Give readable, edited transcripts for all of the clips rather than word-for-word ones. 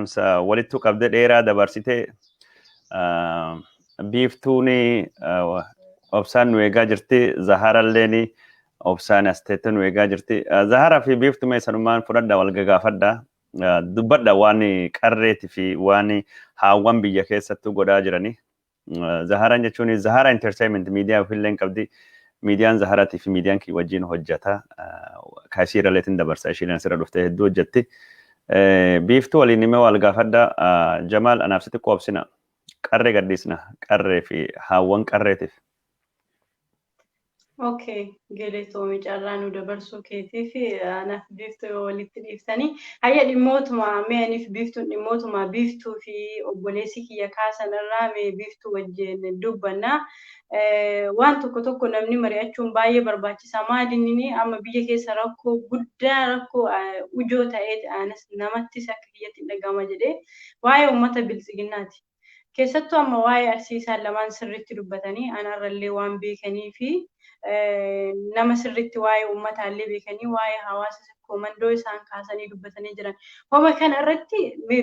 Dhaamsa walittu qabdee dheeraa dabarsite. Biiftuun obsaan nu eegaa jirti. Zaharalleen obsaan as teettee nu eegaa jirti. Zaharaa fi Biiftuu mee sanumaan fudhadha, wal gagaafadha. Dubbadha waan qarreetii fi waan haawwan biyya keessattuu godhaa jirani. Zaharaan jechuun Zahara Entertainment miidiyaa ofiillee hin qabdi. Miidiyaan Zaharaatii fi miidiyaan kii wajjin hojjeta. Kaasii irraleetiin dabarsa, ishiin asirra dhuftee hedduu hojjetti. Biiftuu waliin himee wal gaafadha. Jamaal, anaaf sitti qoobsina. Qarree gadhiisna. Qarree fi haawwan qarreetiif. Okay, galatoomi carraa nu dabarsuu keetiif. Anaaf Biiftuu yoo walitti dhiiftanii. Hayya, dhimmootuma mee aniif Biiftuun dhimmootuma Biiftuu fi obboleessi kiyya kaasan irraa mee Biiftuu wajjin dubbanna. Waan tokko tokko namni mari'achuun baay'ee barbaachisaa. Maali inni amma biyya keessa rakkoo guddaa, rakkoo ujoo ta'ee anas namattis akka kiyyatti hin dhaga'ama jedhee, waa'ee uummata biltsiginnaati. Keessattuu amma waa'ee Arsii isaan lamaan sirriitti dubbatanii, anarrallee waan beekanii fi nama sirriitti waa'ee uummataallee beekanii, waa'ee hawaasa Sikkoo isaan kaasanii dubbatanii jiran. Homa kana irratti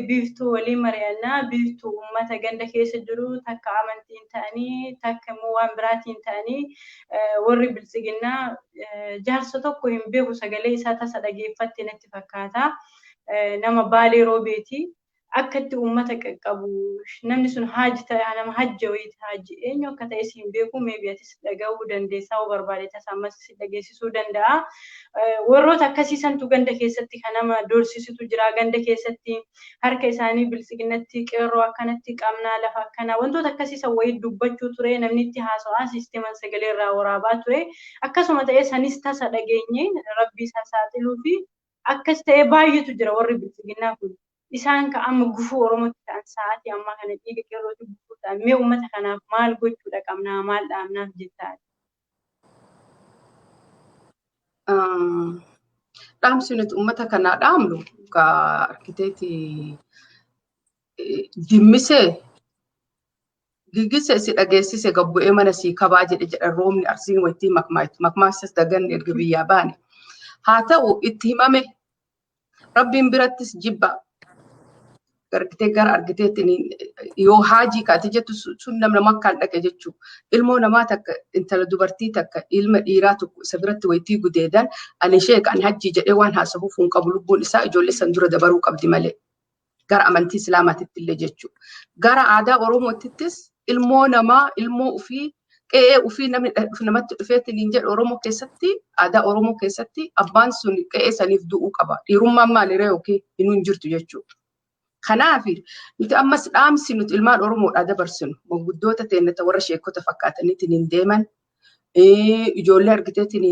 Biiftuu waliin mari'annaa. Biiftuu, uummata ganda keessa jiru takka amantiin ta'anii, takka immoo waan biraatiin ta'anii, warri biltsiginnaa jaarsa tokko hin beeku, sagalee isaa tasa dhageeffatte natti fakkaata. Nama Baalee Roobeeti. Akka itti uummata qaqqabu, namni sun haaji ta'e, nama hajja wayiiti, haaji eenyu akka ta'es hin beeku, maybe atis dhaga'uu dandeessaa, yoo barbaade tasa ammas si dhageessisuu danda'a. Warroota akkasiisantu ganda keessatti kan nama doorsisitu jira. Ganda keessatti harka isaanii biltsiginnatti qeerroo akkanatti qabnaa, lafa akkanaa, wantoota akkasiisan wayii dubbachuu ture, namni itti haasa'aa siisteeman sagalee irraa waraabaa ture. Akkasuma ta'ee sanis tasa dhageenye, rabbi isaa saaxiluu fi akkas ta'ee baay'eetu jira warri biltsiginnaa kun. Isaan ka amma gufuu Oromootti ta'an, sa'aatii ammaa kana dhiiga qeerrootti gufuu ta'an, mee uummata kanaaf maal gochuudha qabnaa, maal dhaabnaaf jettaa? Dhaamsi nuti uummata kanaa dhaamnu ka arkiteetii dimmisee giggise si dhageessise gabbu'ee mana sii kabaa jedhe jedha roobni Arsiin wayittii makmaaytu makmaaksas daganne erga biyyaa baane. Haa ta'u, itti himame rabbiin birattis jibba. Argitee gara argiteetti yoo haajii kaate jettu sun namna makkaan dhaqe jechuu. Ilmoo namaa takka, intala dubartii takka, ilma dhiiraa tokko isa biratti wayittii gudeedan, ani sheeka, ani hajjii jedhee waan haasahuuf hin qabu, lubbuun isaa ijoollee san dura dabaruu qabdi malee. Gara amantii Islaamaatitti illee jechuudha. Gara aadaa Oromootittis ilmoo namaa, ilmoo ofii, qe'ee ofii namni namatti dhufeetiin hin jedhu, Oromoo keessatti, aadaa Oromoo keessatti abbaan sun qe'ee saniif du'uu qaba. Dhiirummaan maaliree yookiin hinuu hin jirtu jechuudha. Kanaaf nuti ammas dhaamsi nuti ilmaan Oromoodhaa dabarsinu, manguddoota teennata warra sheekota fakkaataniitiin hin deeman, ijoollee argiteetiin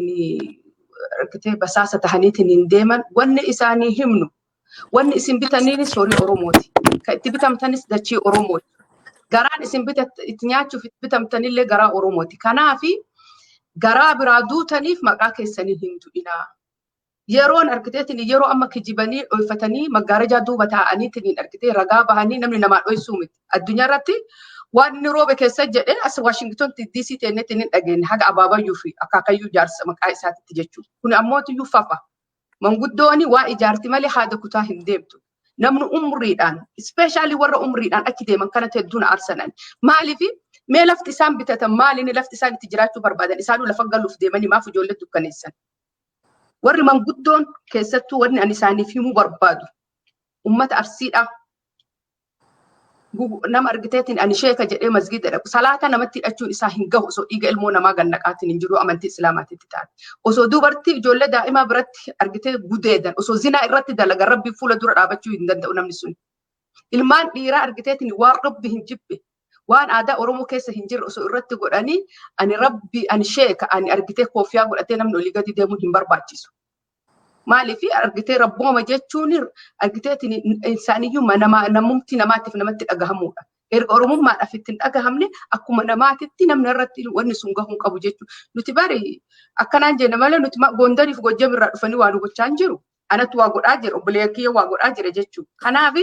argitee basaasa tahaniitiin hin deeman, wanni isaanii himnu, wanni isin bitaniinis horii Oromooti. Kan itti bitamtanis dachii Oromooti. Garaan isin itti nyaachuuf itti bitamtanillee garaa Oromooti. Kanaafi garaa biraa duutaniif maqaa keessanii hin du'inaa. Yeroon argiteetiin yeroo amma kijibanii dhoyfatanii maggaarajaa duuba taa'aniitiin argitee ragaa bahanii namni namaa dhoysuu miti. Addunyaa irratti waan inni roobe keessa jedhee as Waashington DC teenneetiin hin dhageenye haga abaabayyuu fi akaakayyuu jaarsa maqaa isaatitti jechuudha. Kun ammoo iyyuu fafa. Manguddooni waa ijaarti malee haada kutaa hin deemtu. Namni umriidhaan, especially warra umriidhaan achi deeman kanatti hedduu na aarsanan. Maaliif mee lafti isaan bitatan, maaliin lafti isaan itti jiraachuu barbaadan, isaanuu lafa galuuf deemanii maaf ijoollee dukkaneessan? Warri manguddoon keessattuu, wanni ani isaaniif himuu barbaadu, ummata Arsiidha. Nama argiteetiin ani sheeka jedhee masgiida dhaqu salaata namatti hidhachuun isaa hin gahu, osoo dhiiga ilmoo namaa gannaqaatiin hin jiru amantii Islaamaatitti taate. Osoo dubartii ijoollee daa'imaa biratti argitee gudeedan, osoo zinaa irratti dalagan, rabbi fuula dura dhaabachuu hin danda'u namni sun. Ilmaan dhiiraa argiteetiin waan rabbi hin jibbe, waan aadaa Oromoo keessa hin jirre osoo irratti godhanii, ani rabbi, ani sheeka, ani argitee koofiyaa godhatee namni olii gadi deemuun hin barbaachisu. Maaliif argitee rabbooma jechuun argiteetiin isaaniyyuu namumti namaatiif namatti dhagahamudha. Erga Oromummaadhaaf ittiin dhagahamne, akkuma namaatitti namni irratti wanni sun gahuu hin qabu jechuudha. Nuti bari akkanaan jenna malee, nuti Gondariif Gojjam irraa dhufanii waa nu gochaa hin jiru. Anatu waa godhaa jira, obboleeyyan kiyya waa godhaa jira jechuudha. Kanaaf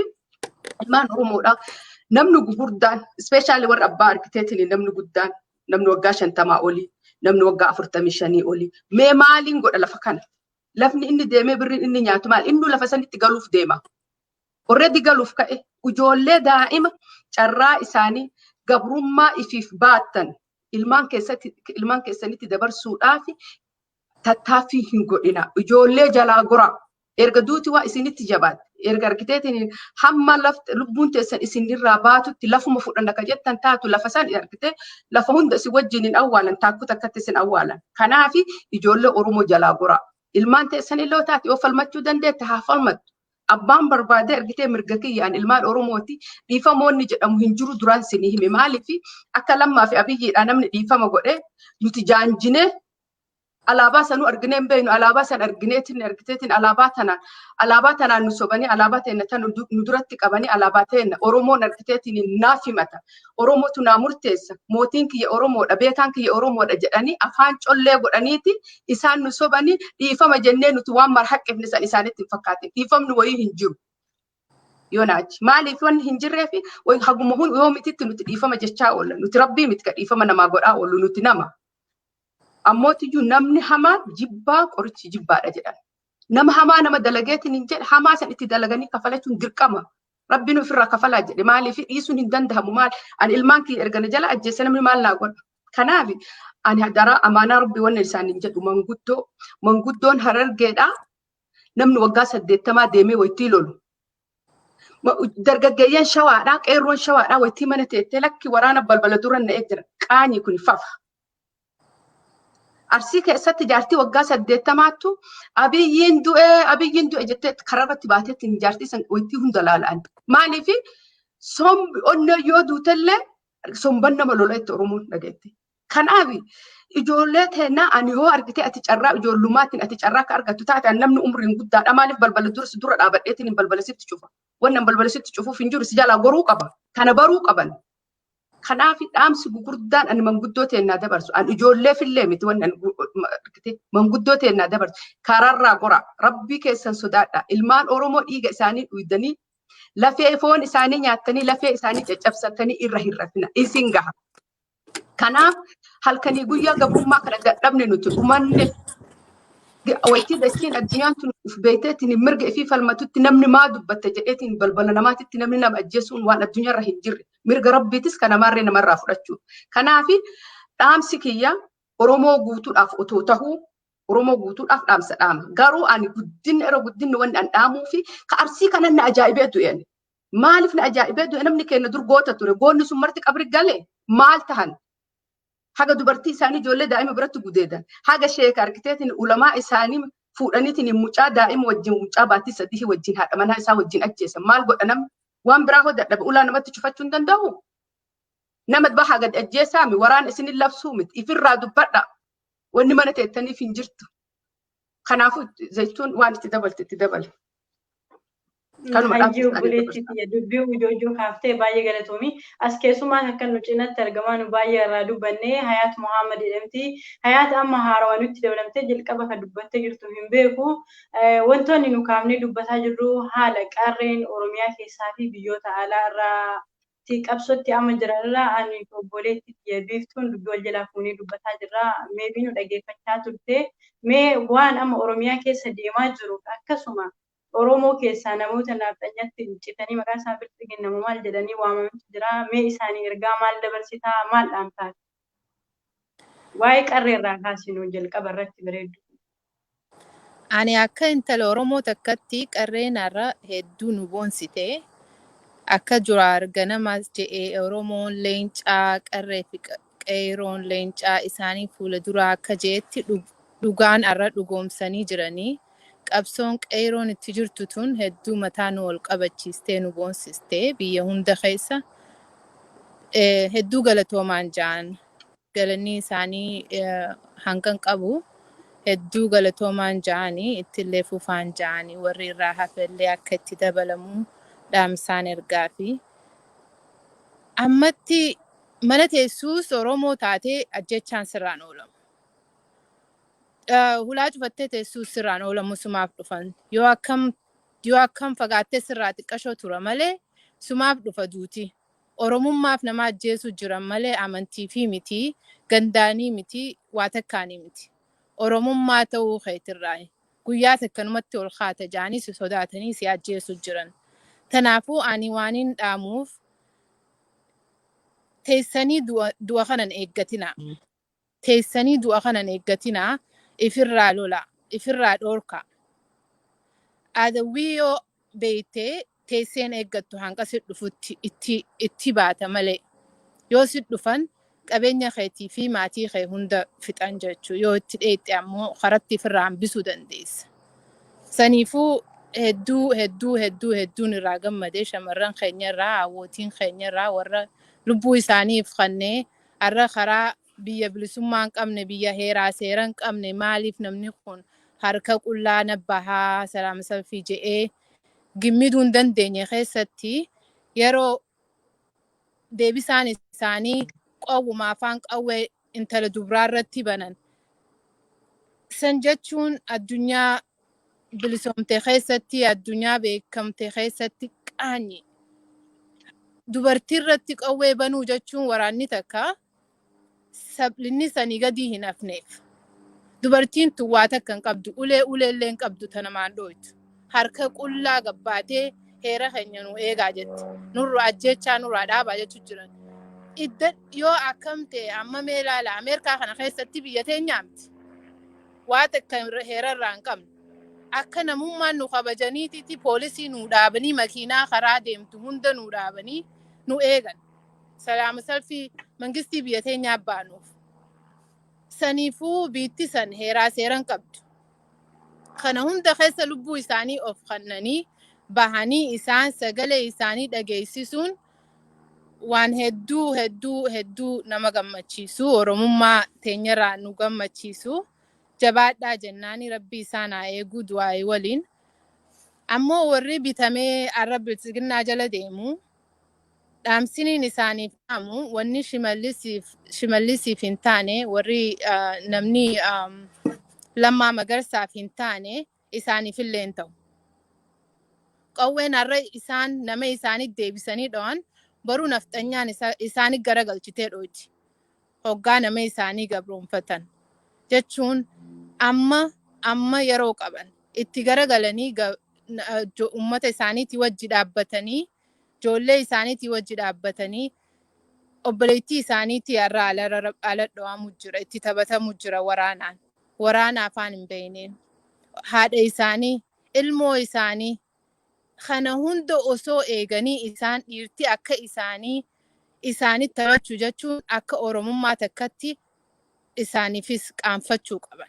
ilmaan Oromoodhaa namni gurguddaan, especially warra abbaa argiteetiin namni guddaan, namni waggaa 50 olii, namni waggaa 45 olii, mee maaliin godha lafa kana? Lafni inni deemee birriin inni nyaatu maal? Inni lafa sanitti galuuf deema. Already galuuf ka'e. Ijoollee daa'ima carraa isaanii gabrummaa ifiif baattan ilmaan keessatti ilmaan keessanitti dabarsuudhaaf tattaaffii hin godhina. Ijoollee jalaa gora. Erga duuti waa isinitti jabaatte. Erga argiteetiin hamma lubbuun teessan isinirraa baatutti lafuma fudhanna ka jettan taatu, lafa san argite lafa hunda isin wajjin hin awwaalan, taakkuu takkatti isin awwaalan. Kanaaf ijoollee Oromoo jalaa gora. Ilmaan teessan illee taate yoo falmachuu dandeette haa falmattu. Abbaan barbaade argitee mirga kiyyaan ilmaan Oromooti, dhiifamoonni jedhamu hin jiru. Duraan sinii hime. Maaliif akka Lammaa fi Abiyyiidha namni dhiifama godhe? Nuti jaanjinee alaabaa sanuu arginee hin beeknu. Alaabaa san argineetiin argiteetiin alaabaa tanaan nu sobanii, alaabaa teenya tan nu duratti qabanii, alaabaa teenya Oromoon argiteetiin naaf himata, Oromootu naa murteessa, mootiin kiyya Oromoodha, beekaan kiyya Oromoodha jedhanii afaan collee godhaniiti isaan nu sobanii. Dhiifama jennee nuti waan mara haqqifne san isaanitti hin fakkaatin. Dhiifamni wayii hin jiru. Yoonaachi maaliif wanni hin jirree fi haguma hun yoo mititti nuti dhiifama jechaa oolla? Nuti Rabbii miti ka dhiifama namaa godhaa oollu, nuti nama. Ammootiyyuu namni hamaan jibbaa, qorichi jibbaadha jedhan. Nama hamaa nama dalageetiin hin jedhe, hamaa san itti dalaganii kafalachuun dirqama. Rabbiin ofirraa kafalaa jedhe. Maaliif dhiisuun hin danda'amu? Maal ani ilmaan kiyya erga na jala ajjeesse, namni maal naa godha? Kanaaf ani hadaraa amaanaa Rabbii wanna isaan hin jedhu, manguddoo, manguddoon Harargeedhaa, namni waggaa 80 deemee wayittii lolu. Dargaggeeyyan Shawaadhaa, qeerroon Shawaadhaa wayittii mana teettee lakki waraana balbala dura na'ee jira. Qaanyi kun fafa. Arsii keessatti jaartii waggaa 80ttu "Abiyyiin du'ee, Abiyyiin du'e" jettee karaarratti baateetti jaartii san wayittii hunda laala'an. Maaliif sombi onnee yoo duutellee somban nama lola itti Oromoon dhageette. Kanaaf ijoollee teennaa ani yoo argite ati carraa ijoollumaatiin ati carraa akka argattu taate, namni umriin guddaadha, maaliif balbala dursi dura dhaabadheetiin balbala sitti cufa? Wannan balbala sitti cufuuf hin jiru, si jalaa goruu qaba. Kana baruu qaban. Kanaaf dhaamsi gurguddaan ani manguddoo teennaa dabarsu, ani ijoolleefillee miti, wanni ani manguddoo teennaa dabarsu, karaarraa gora, Rabbii keessan sodaadha. Ilmaan Oromoo dhiiga isaanii dhuydanii, lafee foon isaanii nyaattanii, lafee isaanii caccabsatanii irra hin rafina, isin gaha. Kanaaf halkanii guyyaa gabrummaa kana dadhabne, nuti dhumanne. Waytii dachiin addunyaan tun uf beekteetiin mirga ifii falmatutti, namni maa dubbatte jedheetiin balbala namaatitti namni nama ajjeesuun waan addunyaarra hin jirre. Mirga Rabbiitis kan namaarree namarraa fudhachuu. Kanaaf dhaamsi kiyya Oromoo guutuudhaaf otoo tahuu, Oromoo guutuudhaaf dhaamsa dhaama. Garuu ani guddinni irra guddinni wanni an dhaamuu fi ka Arsii kanan na ajaa'ibee du'e. Maaliif na ajaa'ibee du'e? Namni keenya dur goota ture. Goonni sun marti qabri gale, maal tahan? Haga dubartii isaanii ijoollee daa'ima biratti gudeedan. Haga sheeka argiteetiin ulamaa isaanii fuudhaniitiin mucaa daa'ima wajjin, mucaa baatii 3 wajjin, haadha manaa isaa wajjin ajjeesan. Maal godha namni? Waan biraa hoo dadhabe ulaa namatti cufachuu hin danda'u. Nama bahaa gadi ajjeesaami, waraana isinin labsuu miti. Ifirraa dubbadha. Wanni mana teettaniif hin jirtu. Kanaafuu Zayituun waan itti dabalte itti dabale. Kanuma. Hayyuu, obboleettii tiyya, dubbii ijoojjoo kaaftee baay'ee galatoomi. As keessumaa akka nu cinatti argamaa nu baay'ee irraa dubbannee Hayaat Muhammad jedhamti. Hayaat amma haarawaa nutti dabalamtee jalqaba kan dubbattee jirtu hin beeku. Wantoonni nu kaafnee dubbataa jirru haala qarreen Oromiyaa keessaa fi biyyoota alaa irraa qabsootti amma jiran irraa ani obboleettii tiyya Biiftuun dubbii wal jalaa fuunee dubbataa jirra. Meebii nu dhageeffachaa turte. Mee waan amma Oromiyaa keessa deemaa jiru, akkasuma Oromoo keessaa namoota naafxanyatti citanii maqaa isaa Bilxiginnaa maal jedhanii waamamantu jira. Mee isaanii ergaa maal dabarsitaa, maal dhaamtaa? Waa'ee qarree irraa kaasinu jalqaba irratti, bareeddu. Ani akka intala Oromoo takkatti qarreen har'a hedduu nu boonsite. Akka Juraar ganamaas je'ee, Oromoon leencaa, qarree fi qeeroon leencaa isaanii fuula duraa akka je'etti, dhugaan har'a dhugoomsanii jiranii. Qabsoon qeeroon itti jirtu tun hedduu mataa nu ol qabachiistee nu boonsiste biyya hunda keessa. Hedduu galatoomaan ja'an, galanni isaanii hanqan qabu. Hedduu galatoomaan ja'anii, ittillee fufaan ja'anii, warri irraa hafellee akka itti dabalamu dhaamsaan ergaa fi ammatti mana teessuus Oromoo taatee ajjechaan sirraan oolamu. Hulaa cufattee teessuus sirraan oolamu, sumaaf dhufan. Yoo akkam fagaattee sirraa xiqqashoo tura malee sumaaf dhufa duuti. Oromummaaf nama ajjeesuu jiran malee amantii fi miti, gandaanii miti, waa takkaanii miti. Oromummaa ta'uu keetirraa guyyaa takkanumatti ol kaata jaanii si sodaatanii si ajjeesuu jiran. Tanaafuu ani waanin dhaamuuf teessanii du'a kanan eeggatinaa. Teessanii du'a kanan eeggatinaa, ifirraa lola, ifirraa dhoorka. Adawwii yoo beeytee teesseen eeggattu hanga si dhufutti itti baata malee. Yoo si dhufan qabeenya keetii fi maatii kee hunda fixan jechuu, yoo itti dheeyxe ammoo karatti ifirraa hambisuu dandeessa. Saniifuu hedduu hedduu hedduu hedduun irraa gammadee, shamarran keenya irraa, hawwootiin keenya irraa, warra lubbuu isaaniif kannee har'a karaa biyya bilisummaa hin qabne, biyya heeraa seera hin qabne, maaliif namni kun harka qullaa na bahaa salaama salfii je'ee gimmiduu hin dandeenye keessatti yeroo deebisaan isaanii qawwuma afaan qawwee intala dubraa irratti banan. San jechuun addunyaa bilisoomte keessatti, addunyaa beekamte keessatti qaanyi. Dubartii irratti qawwee banuu jechuun waraanni takka sablinni sanii gadi hin hafneef. Dubartiin tun waa takka hin qabdu, ulee uleellee hin qabdu ta namaan dhooytu. Harka qullaa gabbaatee heera keenya nu eegaa jetti. Nurraa ajjeechaa nurraa dhaabaa jechuu jiran. Idda yoo akkam ta'e amma mee ilaala, Ameerikaa kana keessatti biyya teenyaa miti. Waa takka heera irraa hin qabnu. Akka namummaan nu kabajaniititi poolisii nu dhaabanii, makiinaa karaa deemtu hunda nu dhaabanii nu eegan. Salaama salfii mangistii biyya teenyaa baanuuf. Saniifuu biitti san heeraa seeran qabdu. Kana hunda keessa lubbuu isaanii of kannanii bahanii isaan sagalee isaanii dhageessisuun waan hedduu hedduu hedduu nama gammachiisu, Oromummaa teenyarraa nu gammachiisu. Jabaadhaa jennaani, Rabbi isaan haa eeguu du'aa'ii waliin. Ammoo warri bitamee arra biltsiginnaa jala deemu, dhaamsiniin isaaniif dhaamu, wanni Shimallisiif hin taane, warri namni Lammaa Magarsaaf hin taane isaaniif illee hin ta'u. Qawween har'a isaan nama isaanii deebisanii dho'an baruu nafxanyaan isaanii garagalchitee dhoyti. Hoggaa nama isaanii gabroonfatan. Jechuun amma yeroo qaban itti garagalanii uummata isaaniitii wajji dhaabbatanii, ijoollee isaaniitii wajji dhaabbatanii, obboleettii isaaniitii har'a ala dho'amu jira, itti taphatamu jira waraanaan. Waraana afaan hin beekneen. Haadha isaanii, ilmoo isaanii kana hunda osoo eeganii isaan dhiirti akka isaanii isaanitti taphachuu jechuun akka Oromummaa takkatti isaaniifis qaanfachuu qaban.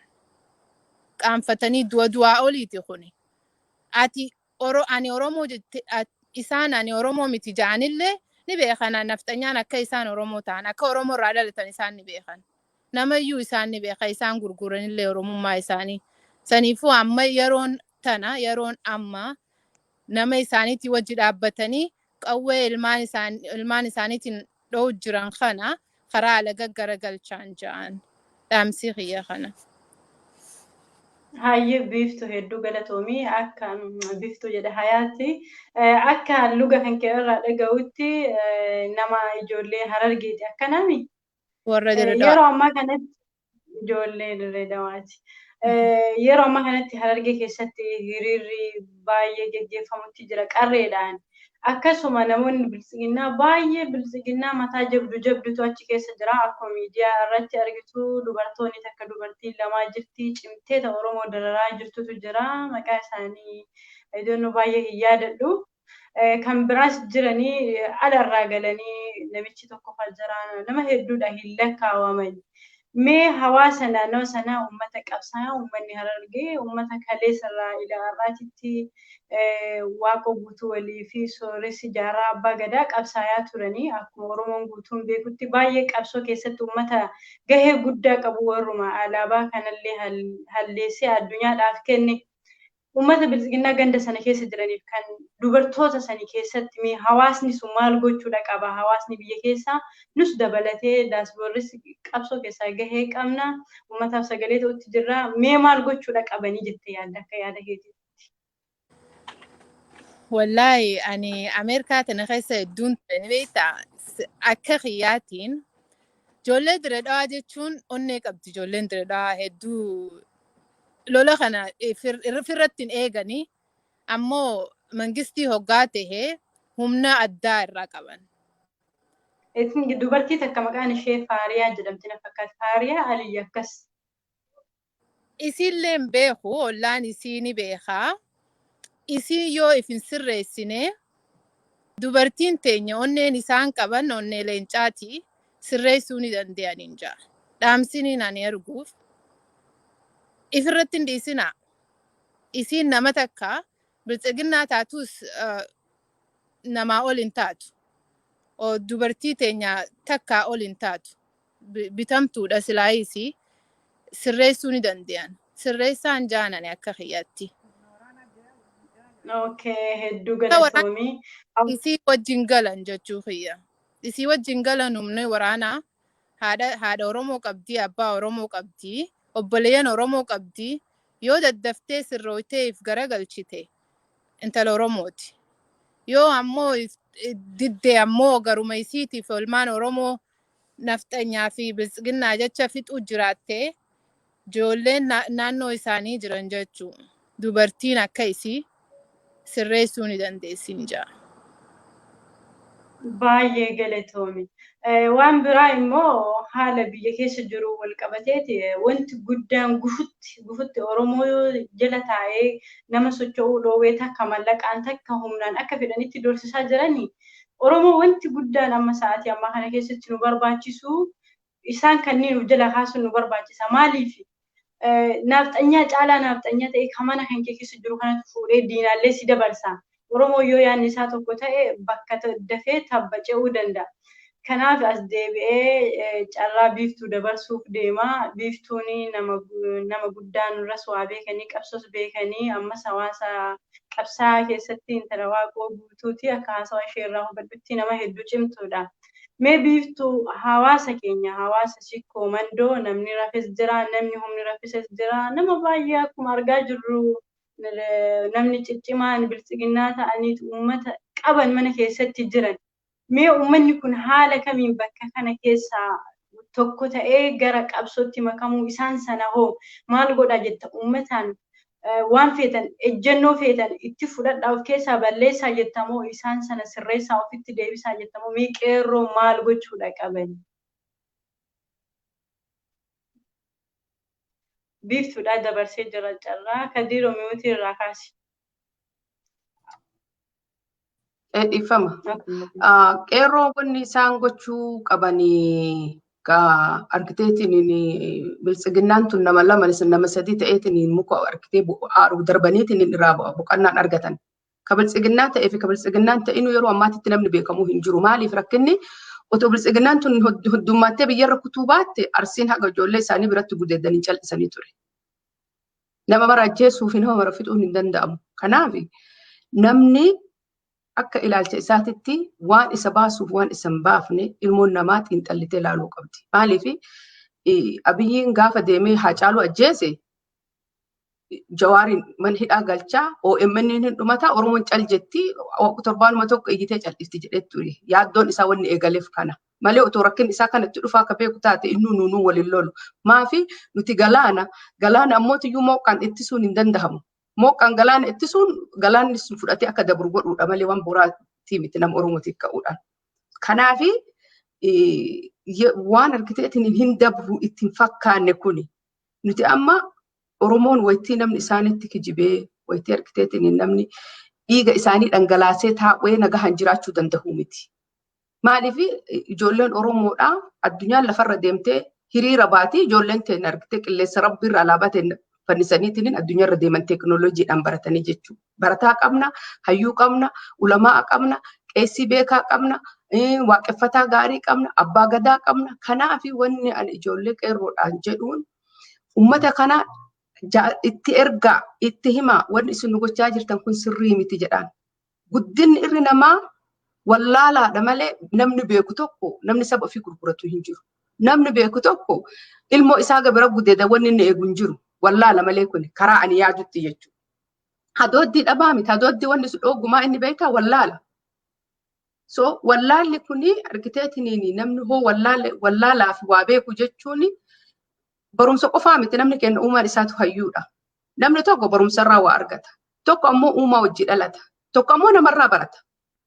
Qaanfatanii du'a du'aa oliiti kuni. Ati ani Oromoo jette, isaan ani Oromoo miti ja'anillee ni beekan, nafxanyaan akka isaan Oromoo ta'an, akka Oromoo irraa dhalatan isaan ni beekan. Namayyuu isaan ni beeka, isaan gurguranillee Oromummaa isaanii. Saniifuu amma yeroon tana, yeroon amma nama isaaniitii wajji dhaabbatanii qawwee ilmaan isaaniitiin dho'u jiran kana karaa alaga garagalchaan ja'an. Dhaamsii kiyya kana. Hayyee Biiftuu, hedduu galatoomii. Akka Biiftuu jedha Hayaatti. Akka luga kan kee irraa dhaga'utti nama ijoollee Harargeeti akkanaami? Warra Dirree. Yeroo ammaa kanatti ijoollee Dirree Dawaati. Yeroo ammaa kanatti Harargee keessatti hiriirri baay'ee geggeeffamutti jira qarreedhaan. Akkasuma namoonni biltsiginnaa baay'ee biltsiginnaa mataa jabdu jabdutu achi keessa jira. Akkuma miidiyaa irratti argitu dubartoonni takka dubartiin lamaa jirti. Cimteeta Oromoo dararaa jirtutu jira. Maqaa isaanii ijoollee baay'ee hin yaadadhu. Kan biraas jiranii alarraa galanii namichi tokko jira. Nama hedduudha, hin lakkaawaman. Mee hawaasa naannoo sanaa, uummata qabsaa, uummanni Harargee uummata kaleessarraa ila har'aatitti Waaqoo Guutuu walii fi Sooressi Jaarraa Abbaa Gadaa qabsaayaa turanii, akkuma Oromoon guutuun beekutti baay'ee qabsoo keessatti uummata gahee guddaa qabu, warruma alaabaa kanallee halleessee addunyaadhaaf kenne. Uummata biltsiginnaa ganda sana keessa jiraniif, kan dubartoota sani keessatti, mee hawaasni sun maal gochuudha qaba? Hawaasni biyya keessaa nus dabalatee daasboorris qabsoo keessaa gahee qabna, uummataaf sagalee ta'utti jirra, mee maal gochuudha qabanii jettee yaadda akka yaada keetiitti? Wallaahi ani Ameerikaa tana keessa hedduun ture, ni beektaa, akka kiyyaatiin ijoollee Dirree Dhawaa jechuun onnee qabdi. Ijoolleen Dirree Dhawaa hedduu lola kana ifirratti hin eeganii, ammoo Mangistii hoggaa tahee humna addaa irraa qaban. Dubartii takka maqaan ishee Faariyaa jedhamti na fakkaata. Faariyaa Aliyyi akkas. Isiillee hin beeku, ollaan isii ni beekaa. Isiin yoo if hin sirreessine, dubartiin teenya onneen isaan qaban onnee leencaati, sirreessuu ni danda'an hin ja'a. Dhaamsiniin ani arguuf ifirratti hin dhiisinaa. Isiin nama takka biltsiginnaa taatus namaa ol hin taatu. Dubartii teenya takkaa ol hin taatu. Bitamtuudha silaayisii sirreessuu ni danda'an. Sirreessaan jaanani akka kiyyatti. Okay, hedduu galatoomii. Isii wajjin galan jechuu kiyya. Isii wajjin galan humni waraanaa haadha Oromoo qabdii, abbaa Oromoo qabdii, obboleeyyan Oromoo qabdii. Yoo daddaftee sirrooytee if garagalchite intala Oromooti. Yoo ammoo diddee ammoo garuma isiitiif olmaan Oromoo nafxanyaa fi biltsiginnaa jecha fixuu jiraattee ijoolleen naannoo isaanii jiran jechuu. Dubartiin akka isii sirreessuu ni dandeessin jaa. Baay'ee galatoomi. Waan biraa immoo haala biyya keessa jiru wal qabateeti wanti guddaan gufutti Oromoo jala taa'ee nama socho'uu dhoowwee takka mallaqaan takka humnaan akka fedhanitti dorsisaa jirani. Oromoo wanti guddaan amma sa'aatii ammaa kana keessatti nu barbaachisu isaan kanneen of jala kaasuun nu barbaachisa. Maaliif? Naafxanyaa caalaa naafxanyaa ta'e kan mana kan kee keessa jiru kanatti fuudhee diinaallee si dabarsa. Oromoo yoo yaadni isaa tokko ta'e bakka dafee tabba ce'uu danda'a. Kanaaf as deebi'ee carraa Biiftuu dabarsuuf deema. Biiftuun nama guddaa nurras waa beekanii qabsoos beekanii ammas hawaasa qabsaa keessatti intala Waaqoo Guutuuti, akka haasawaa ishee irraa hubadhutti nama hedduu cimtuudha. Mee Biiftuu, hawaasa keenya, hawaasa Sikkoo Mandoo, namni rafes jira, namni humni raffises jira, nama baay'ee akkuma argaa jirru namni ciccimaan biltsiginnaa ta'aniitu uummata qaban mana keessatti jiran. Mee uummanni kun haala kamiin bakka kana keessaa tokko ta'ee gara qabsootti makamuu, isaan sana hoo maal godha jetta? Uummataan waan feetan, ejjennoo feetan itti fudhadhaa, of keessaa balleessaa jettamoo, isaan sana sirreessaa ofitti deebisaa jettamoo, mee qeerroo maal gochuudha qaban? Biiftuudhaa dabarsee jira carraa. Kadiiroo, mute irraa kaasi. Dhiifama. Qeerroo wanni isaan gochuu qabanii argiteetiin biltsiginnaan tun nama lama nama sadii ta'eetiin muka argitee darbaniitiin irraa boqonnaan argatan. Ka biltsiginnaa ta'ee fi ka biltsiginnaan ta'inuu yeroo ammaatitti namni beekamuu hin jiru. Maaliif rakkinni otoo biltsiginnaan tun heddummattee biyyarra kutuu baatte, Arsiin haga ijoollee isaanii biratti gudeedanii callisanii ture. Nama mara ajjeesuu fi nama mara fixuun hin danda'amu. Kanaaf namni akka ilaalcha isaatitti waan isa baasuuf waan isa hin baafne ilmoon namaa xiinxallitee ilaaluu qabdi. Maaliif Abiyyiin gaafa deemee Haacaaluu ajjeese, Jawaariin mana hidhaa galchaa, OMN hin dhumataa, Oromoon cal jetti, torbaanuma tokko iyyitee cal'ifti jedhee ture. Yaaddoon isaa wanni eegaleef kana. Malee otoo rakkinni isaa kanatti dhufaa akka beeku taate innuu nuunuu waliin lolu. Maafi nuti galaana, galaana ammoo tiyyuu mooqqaan ittisuun hin danda'amu. Mooqqaan galaana ittisuun galaanni sun fudhatee akka dabru godhuudha malee waan boraatii miti nama Oromootiif ka'uudhaan. Kanaafi waan argiteetiin hin dabru ittiin fakkaanne kuni nuti amma Oromoon wayittii namni isaanitti kijibee, wayittii argiteetiin namni dhiiga isaanii dhangalaasee taa'ee nagahan jiraachuu danda'u miti. Maaliif ijoolleen Oromoodhaa addunyaan lafarra deemtee hiriira baatii, ijoolleen teenya argitee qilleensa rabbiirra alaabaa teenya fannisaniitiin addunyaarra deeman teekinooloojiidhaan baratanii jechuudha. Barataa qabna, hayyuu qabna, ulamaa qabna, qeessii beekaa qabna, waaqeffataa gaarii qabna, abbaa gadaa qabna. Kanaaf wanni ani ijoollee qeerroodhaan jedhuun uummata kana itti ergaa, itti himaa, wanni isin nu gochaa jirtan kun sirrii miti jedhaan. Guddinni irri namaa wallaalaadha malee namni beeku tokko namni saba ofii gurguratu hin jiru. Namni beeku tokko ilmoo isaa gabira gudeeda wanni inni eegu hin jiru. Wallaala malee kun karaa ani yaadutti jechuudha. Hadooddii dhabaa miti. Hadooddii wanni sun dhoogumaa inni beekaa wallaala. So wallaalli kuni argiteetiniin namni hoo wallaalaa fi waa beeku jechuun barumsa qofaa miti, namni kenna uumaan isaatu hayyuudha. Namni tokko barumsarraa waa argata. Tokko ammoo uumaa wajji dhalata. Tokko ammoo namarraa barata.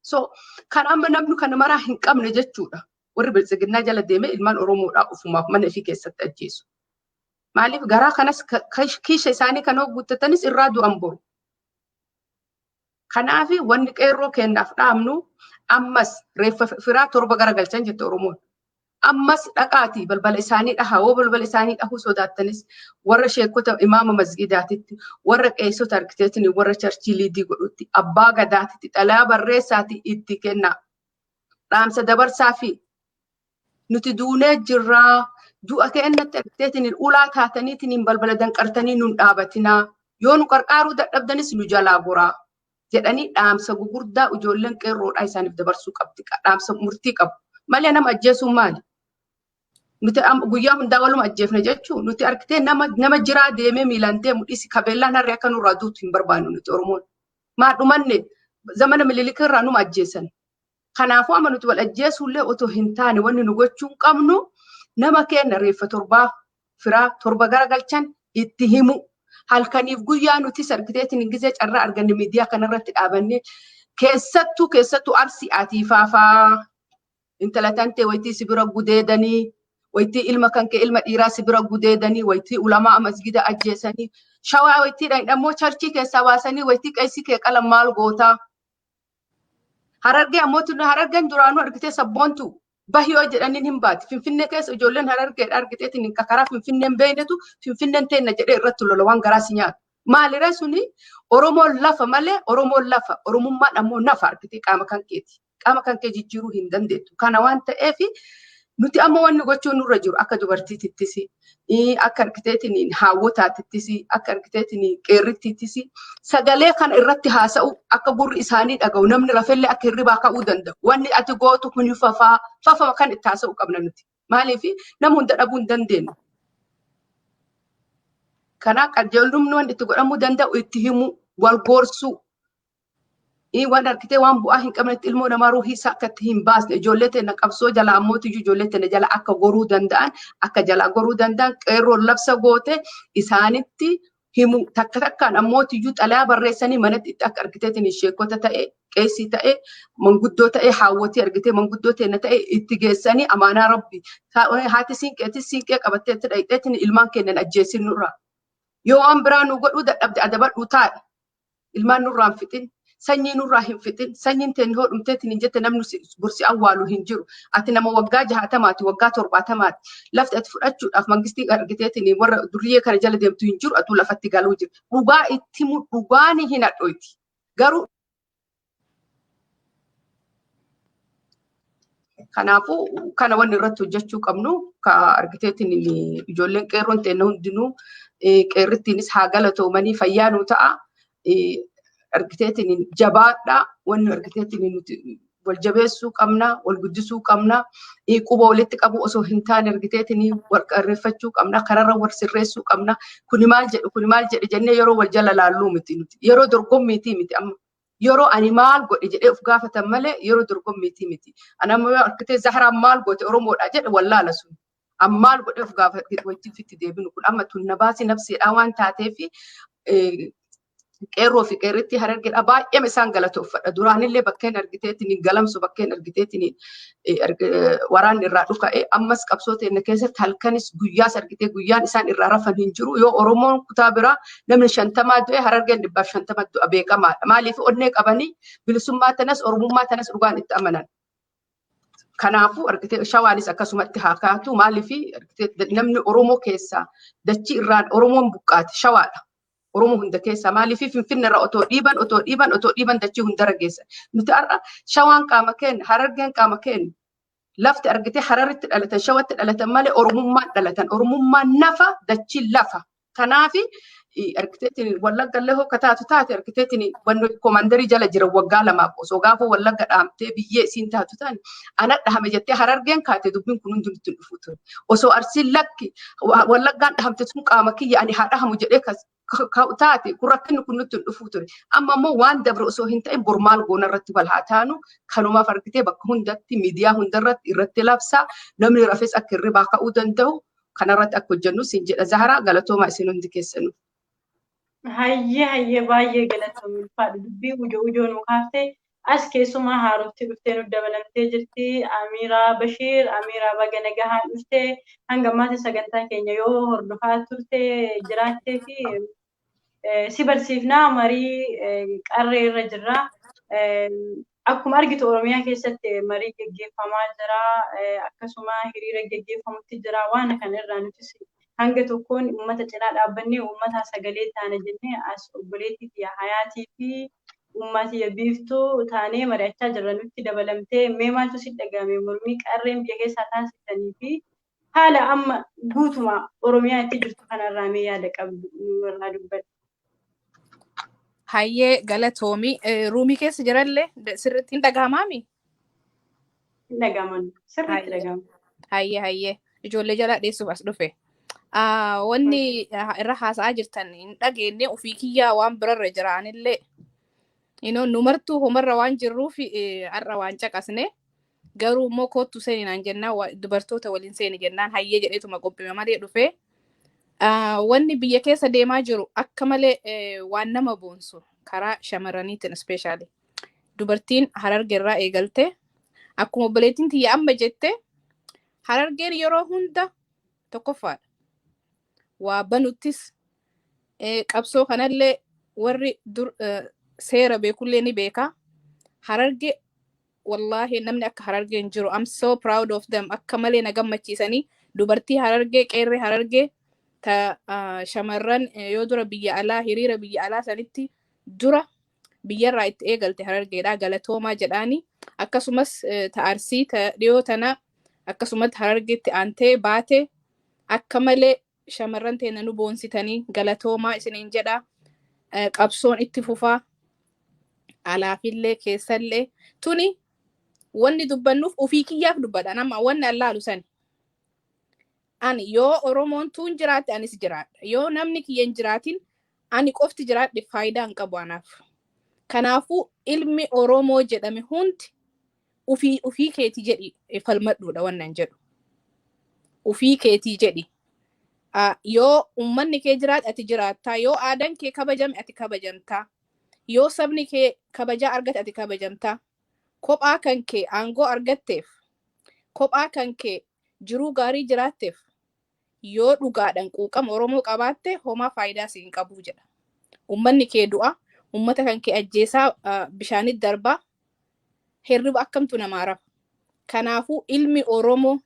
So kan amma namni kana maraa hin qabne jechuudha. Warri biltsiginnaa jala deemee ilmaan Oromoodhaa ofumaaf mana ifii keessatti ajjeesu. Maaliif garaa kanas kiisha isaanii kan guuttatanis irraa du'an boru. Kanaaf wanni qeerroo kennaaf dhaabnu ammas reeffa firaa 7 garagalchan jette Oromoon. Ammas dhaqaatii balbala isaanii dhahaa hoo balbala isaanii dhahuu sodaattanis warra sheekota imaama masgidaatitti warra qeessota arkiteetiin warra charchii liidii godhutti abbaa gadaatitti xalayaa barreessaatii itti kennaa. Dhaamsa dabarsaa fi nuti duunee jirraa du'a kennatti arkiteetiin ulaa taataniitiin balbala danqartanii nun dhaabatinaa yoo nu qarqaaruu dadhabdanis nu jalaa goraa jedhanii dhaamsa gugurdaa ijoolleen qeerroodhaa isaaniif dabarsuu qabdi. Dhaamsa murtii qabu. Malee nama ajjeesuun maali? Nuti guyyaa hundaa waluma ajjeefne jechuun nuti argitee nama jiraa deemee miilaan deemu dhiisi kabeellaan harree akka nurraa duutu hin barbaannu nuti Oromoon. Maa dhumanne zamana Minilik irraa numa ajjeesan. Kanaafuu amma nuti wal ajjeesuullee otoo hin taane wanni nu gochuu qabnu nama keenya reeffa 7 firaa 7 garagalchan itti himu. Halkaniif guyyaa nuti argiteetiin gizee carraa arganne miidiyaa kanarratti dhaabannee keessattuu Arsii atii faafaa. Intala tantee wayitii si bira gudeedanii, wayitii ilma kan kee ilma dhiiraa si bira gudeedanii, wayitii ulamaa masgida ajjeesanii, shawaa wayitiidhaan ammoo charchii keessaa baasanii wayitii qeessii kee qalan maal gootaa? Harargee ammoo harargeen duraanuu argitee sabboontu bahiyoo jedhaniin hin baati. Finfinnee keessa ijoolleen harargeedha argiteetiin karaa Finfinneen beeynetu Finfinneen teenna jedhee irratti lola waan garaa si nyaatu. Maalirra suni Oromoon lafa malee Oromoon lafa Oromummaan ammoo nafa argitee qaama kan keeti. Qaama kan kee jijjiiruu hin dandeettu. Kana waan ta'eef nuti amma wanni gochuun nurra jiru akka dubartiitittis, akka argiteetiin haawwotaatittis, akka argiteetiin qeerrittiittis sagalee kana irratti haasa'u akka gurri isaanii dhaga'u namni rafellee akka hirribaa ka'uu danda'u. Wanni ati gootu kuni fafaa fafama kan itti haasa'u qabna nuti. Maaliif nama hunda dhabuu hin dandeenyu. Kanaaf qajeelumni wanti itti godhamuu danda'u itti himu wal gorsuu. Waan argitee waan bu'aa hin qabnetti ilmoo namaa ruuhii isaa akka itti hin baasne ijoollee teenya qabsoo jala ammoo ijoollee teenya jala akka goruu danda'an akka jalaa goruu danda'an qeerroon labsa goote isaanitti himu takka takkaan ammoo xalayaa barreessanii manatti itti akka argiteetiin sheekota ta'e qeessii ta'e manguddoo ta'e haawwotii argitee manguddoo teenya ta'e itti geessanii amaanaa rabbi haati siinqeetis siinqee qabattee itti dhaqxeetiin ilmaan kennan ajjeesin nurraa yoo waan biraa nu godhuu dadhabde adabadhuu taa'e ilmaan nurraan fixin. Sanyii nurraa hin fixin, sanyiin teen hoo dhumteetiin hin jette namni bursi awwaalu hin jiru. Ati nama waggaa 60ti, waggaa 70ti. Lafti ati fudhachuudhaaf mangistii argiteetiin warra duriyyee kana jala deemtu hin jiru, atuu lafatti galuu jiru. Dhugaa itti himu dhugaan hin hadhoyti. Garuu kanaafuu kana wanni irratti hojjechuu qabnu ka argiteetiin ijoolleen qeerroon teenya hundinuu qeerrittiinis haa galatoomanii fayyaa nuu ta'a. Argiteetiin jabaadha wanni argiteetiin nuti wal jabeessuu qabna wal guddisuu qabna quba walitti qabu osoo hin taane argiteetiin wal qarreeffachuu qabna kararra wal sirreessuu qabna kuni maal jedhe jennee yeroo wal jala laalluu miti nuti yeroo dorgommiitii miti amma yeroo ani maal godhe jedhee of gaafatan malee yeroo dorgommiitii miti ani amma yoo argitee Zahraan maal goote Oromoodha jedhe wallaala sun ammaal godhee of gaafate wajjin fitti deebinu kun amma tun nabaasi nafsiidha waan taateef qeerroo fi qeerritti harargeedha baay'ee isaan galatoofadha. Duraanillee bakkeen argiteetiin galamsu bakkeen argiteetiin waraanni irraa dhuka'e ammas qabsoo teenya keessatti halkanis guyyaas argitee guyyaan isaan irraa rafan hin jiru. Yoo Oromoon kutaa biraa namni 50 du'e harargeen 150 du'a beekamaadha. Maaliif onnee qabanii bilisummaa tanas Oromummaa tanas dhugaan itti amanan. Kanaafuu argitee shawaanis akkasumatti haa kaatu maaliif argitee namni Oromoo keessaa dachii irraan Oromoon buqqaate shawaadha. Oromoo hunda keessaa maaliif Finfinne irraa otoo dhiiban dachii hundarra geessa. Nuti har'a shawaan qaama keenya harargeen qaama keenya lafti argitee hararitti dhalatan shawatti dhalatan malee Oromummaan dhalatan Oromummaan nafa dachii lafa. Kanaaf argiteetiin wallagga illee hooka taatu taate argiteetiin wanni koomandarii jala jira waggaa 2 osoo gaafa wallagga dhaamtee biyyee isiin taatu taane ana dhahame jettee harargeen kaate dubbiin kun hundi nutti dhufu ture. Osoo arsiin lakki wallaggaan dhahamte sun qaama kiyya ani haa dhahamu jedhee taate kun rakkinni kun nutti dhufu ture. Amma immoo waan dabre osoo hin ta'in bor maal goona irratti wal haa taanu kanumaaf argitee bakka hundatti miidiyaa hundarratti irratti labsaa namni rafes akka hirribaa ka'uu danda'u kanarratti akka hojjennu siin jedha Zaharaa galatoomaa isin hundi keessanuu. Hayyee, hayyee, baay'ee galatoomii, ulfaadhu. Dubbii ujoo ujoo nu kaaftee as keessumaa haarofti dhuftee nu dabalamtee jirti. Amiiraa Bashiir, Amiiraa, baga nagahaan dhuftee. Hanga ammaatti sagantaa keenya yoo hordofaa turte jiraattee fi si barsiifnaa, marii qarree irra jirra. Akkuma argitu Oromiyaa keessatti marii geggeeffamaa jira. Akkasuma hiriira geggeeffamutti jira. Waan kana irraa nutis hanga tokkoon uummata cinaa dhaabbannee uummata sagalee taana jennee as obboleettii fi Hayaatii fi uummata Biiftuu taanee mari'achaa jirra. Nutti dabalamtee mee maaltu si dhagahame mormii qarreen biyya keessaa taasisanii fi haala amma guutuma Oromiyaa itti jirtu kanarraa? Mee yaada qabdu nu irraa dubbadhu. Hayyee, galatoomii. Roomii keessa jirallee sirriitti hin dhagahamaami? Hin dhagahaman, sirriitti dhagahama. Hayyee, hayyee, ijoollee jalaa dheessuuf as dhufe. Wanni irra haasa'aa jirtan hin dhageenye, ofii kiyyaa waan birarra jira anillee. Nu martuu homarra waan jirruuf har'a waan caqasne, garuu immoo koottu seeni naan jennaan, dubartoota waliin seeni jennaan, hayyee jedheetuma qophime malee dhufe. Wanni biyya keessa deemaa jiru akka malee waan nama boonsu, karaa shamarraniitiin especially. Dubartiin Hararge irraa eegalte, akkuma obboleettiin tiyya amma jette, Harargeen yeroo hunda tokkoffaadha. Waa banuttis qabsoo kanallee warri dur seera beekullee ni beeka. Hararge, wallaahi, namni akka Harargee hin jiru. I'm so proud of them. Akka malee na gammachiisanii dubartii Harargee, qeerree Harargee ta shamarran yoo dura biyya alaa, hiriira biyya alaa sanitti dura biyyarraa itti eegalte Harargeedha, galatoomaa jedhaani. Akkasumas ta Arsii ta dhiyoo tana akkasumatti Harargeetti aantee baate, akka malee shamarran teenya nu boonsitanii, galatoomaa isiniin jedha. Qabsoon itti fufaa, alaafillee keessallee. Tuni wanni dubbannuuf ofii kiyyaaf dubbadha, nama wanni allaalu sani. Ani yoo Oromoon tuun jiraatte anis jiraadha. Yoo namni kiyya hin jiraatin, ani qofti jiraadhe faayidaa hin qabu anaaf. Kanaafuu ilmi Oromoo jedhame hundi ufii ufii keetii jedhi falmadhuudha wannan jedhu. Ufii keetii jedhi. Yoo uummanni kee jiraate ati jiraattaa. Yoo aadaan kee kabajame ati kabajamtaa. Yoo sabni kee kabajaa argate ati kabajamtaa. Kophaa kan kee aangoo argatteef, kophaa kan kee jiruu gaarii jiraatteef, yoo dhugaadhaan quuqama Oromoo qabaatte homaa faayidaa si hin qabu jedha. Uummanni kee du'a, uummata kan kee ajjeesaa bishaanit darbaa, hirriba akkamtu namaa rafa? Kanaafuu ilmi Oromoo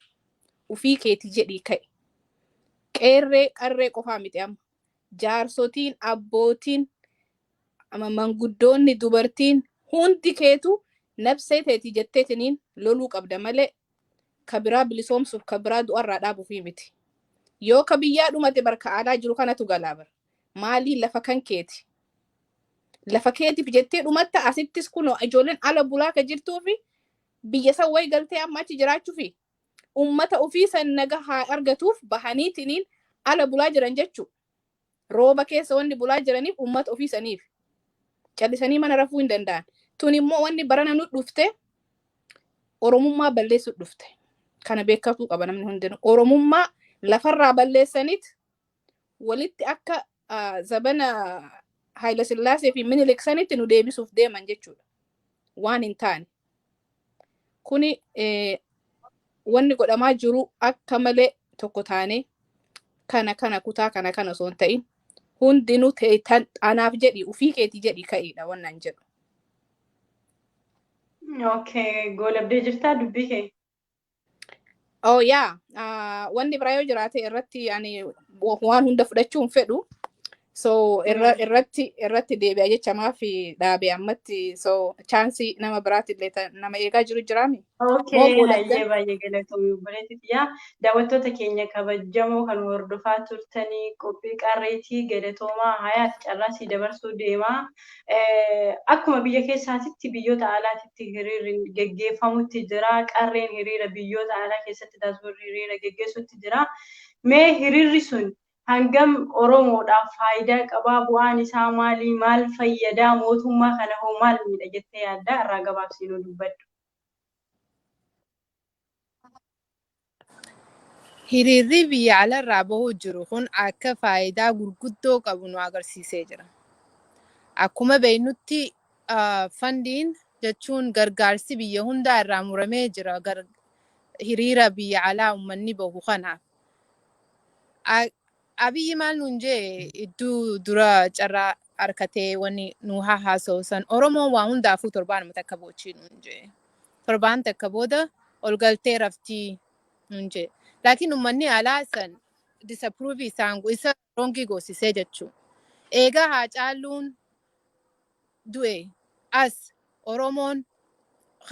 ufii keeti jedhii ka'e. Qeerree qarree qofaa miti amma. Jaarsotiin, abbootiin, manguddoonni, dubartiin hundi keetu nabsee teetii jetteetiniin loluu qabda malee ka biraa bilisoomsuuf, ka biraa du'arraa dhaabuufii miti. Yoo ka biyyaa dhumate barka alaa jiru kanatu galaa bara. Maalii, lafa kan keeti? Lafa keetiif jettee dhumatta. Asittis kunoo ijoolleen ala bulaa ka jirtuufi biyya san wayi galtee amma achi jiraachuufi ummata ofii san naga haa argatuuf bahaniitiniin ala bulaa jiran jechuu. Rooba keessa wanni bulaa jiraniif ummata ofii saniif. Callisanii mana rafuu hin danda'an. Tun immoo wanni barana nu dhufte Oromummaa balleessuu dhufte. Kana beekatuu qaba namni hundinuu. Oromummaa lafarraa balleessanit walitti akka zabana Haayila Sillaasee fi Minilik sanitti nu deebisuuf deeman jechuudha. Waan hin taane. Kuni wanni godhamaa jiru akka malee tokko taane, kana kana kutaa kana kana osoo hin ta'in, hundinuu ta'e anaaf jedhi, ufii keetii jedhi ka'iidha wannan jedhu. Okay, goolabdee jirtaa dubbii kee? Oh yeah, wanni biraa yoo jiraate irratti, ani waan hunda fudhachuu hin fedhu. So irratti deebi'a jecha maaf dhaabe ammatti, so chance nama biraatti illee nama eegaa jiru jiraami. Okay, hayyee, baay'ee galatoomii obboleettii tiyyaa. Daawwattoota keenya kabajamoo kan hordofaa turtanii qophii qarreetii, galatoomaa. Hayaat, carraa sii dabarsuu deemaa. Akkuma biyya keessaatitti biyyoota alaatitti hiriirri geggeeffamutti jira. Qarreen hiriira biyyoota alaa keessatti taasifamu hiriira geggeessutti jira. Mee hiriirri sun hangam Oromoodhaaf faayidaa qabaa? Bu'aan isaa maali? Maal fayyadaa? Mootummaa kana hoo maal miidha jettee yaaddaa? Irraa gabaabsinuu dubbadhu. Hiriirri biyya alarraa bahuu jiru kun akka faayidaa gurguddoo qabu nu agarsiisee jira. Akkuma beeknutti, fundiin jechuun gargaarsi biyya hundaa irraa muramee jira hiriira biyya alaa uummanni bahu kanaaf. Abiyyi maal nuun jee iddoo dura carraa harkatee wanni nu haa haasa'u san, Oromoon waa hundaafuu torbaanuma takka boochii nuun jee. Torbaan takka booda ol galtee raftii nuun jee. Laakiin uummanni alaa san disapprove isaan isa wrongii goosisee jechuu. Eegaa Haacaaluun du'e as Oromoon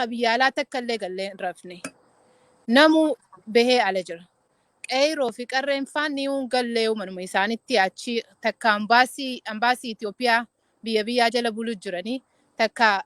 biyya alaa takka illee gallee hin rafne. Namu bahee ala jira. Qeeroo fi qarreen faan ni gallee manuma isaanitti achi takka ambaasii Itoophiyaa biyya biyyaa jala bulu jiranii takka.